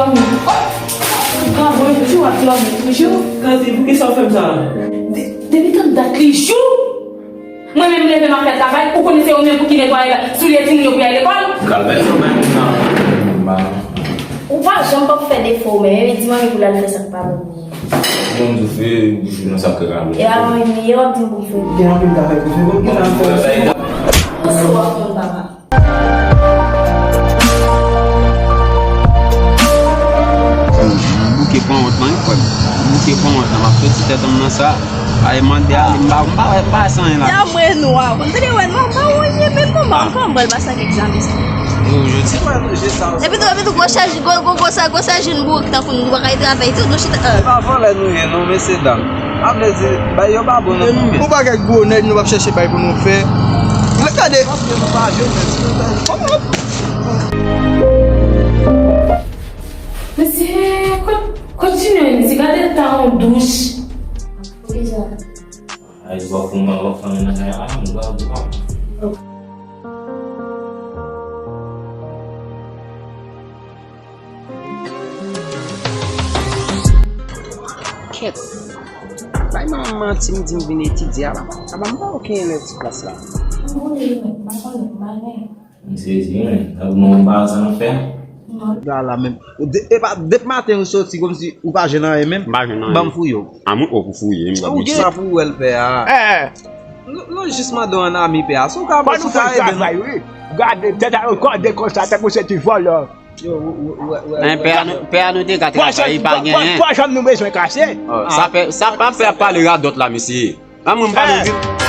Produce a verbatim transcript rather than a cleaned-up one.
Dòmi. Oh! Bravo, jou ap dòmi toujou. Kanti, poukisa w fè m sa? De- Depi kann dat li jou? Mwen menm leve m ap fè travay, ou konnen se ou menm pou ki netwaye soulye timoun yo pou y al lekòl. Kalmè, sa w bay moun nan. Ou pa janm p ap fè defo, men, men di manmi pou l al fè sa k pa bon. Bon, di w fè, di w fè nan sa k rale. E avan, e w ap di m pou m fè. Gen anpil bagay pou fè, bon, ki sa m fè? Ou sou w ap konn papa. M bouke pran wont lan, wi, frè m. M bouke pran wont lan, m ap soti tèt anm nan sa. Ay, mande ale, m pa, m pa wè, m pa wè san anyen la. Ya mwen nwa, konn tande wè nwa, m pa wè anyen, men kòman, kòman l pase ak egzamen sa? Yo, jodi. Epi tou, epi tou, gwo chaj, gwo, gwo, gwo sa, gwo sa jenn bourik tankou nou, nou pa ka travay tou, nou chita, euh. Se pa vòlè nou ye, non, mesye dam. A vle di, bay yo pa bon nan konbyen. Yon bagay gwo nèg nou p ap chèche bay pou nou fè. Gade. Mesye, kot, kot Junior ye, mesye, gade tan yon douch. Ay, w ap fè mal, w ap fè nan kay la, m gade w. Kèt. Bay manman manti, m di m vin etidye a la. Aba m pa okenn elèv ti klas la. M sezi, men. Tankou manman m pa wè sa m ap fè. Gala menm. Ou de- E pa depi maten ou soti kòmsi ou pa jwenn anyen menm. M pa jwenn anyen. Ban m fouye w. A mwen ou pou fouye m. Ou gen sa pou wè l pè a. Eh, eh. Nou, nou jis mande w an ami pè a. Si w ka, si w ka ede nou. Gade, tèt a yo kòde konsa, tankou se ti vòlè. Yo, w- w- w- w- Men pè a nou, pè a nou te ka travay, li pa genyen. Pòch nou bezwen kase. Oh, sa pè, sa pa pè ap pale radòt la, mesye. A mwen m pale vit.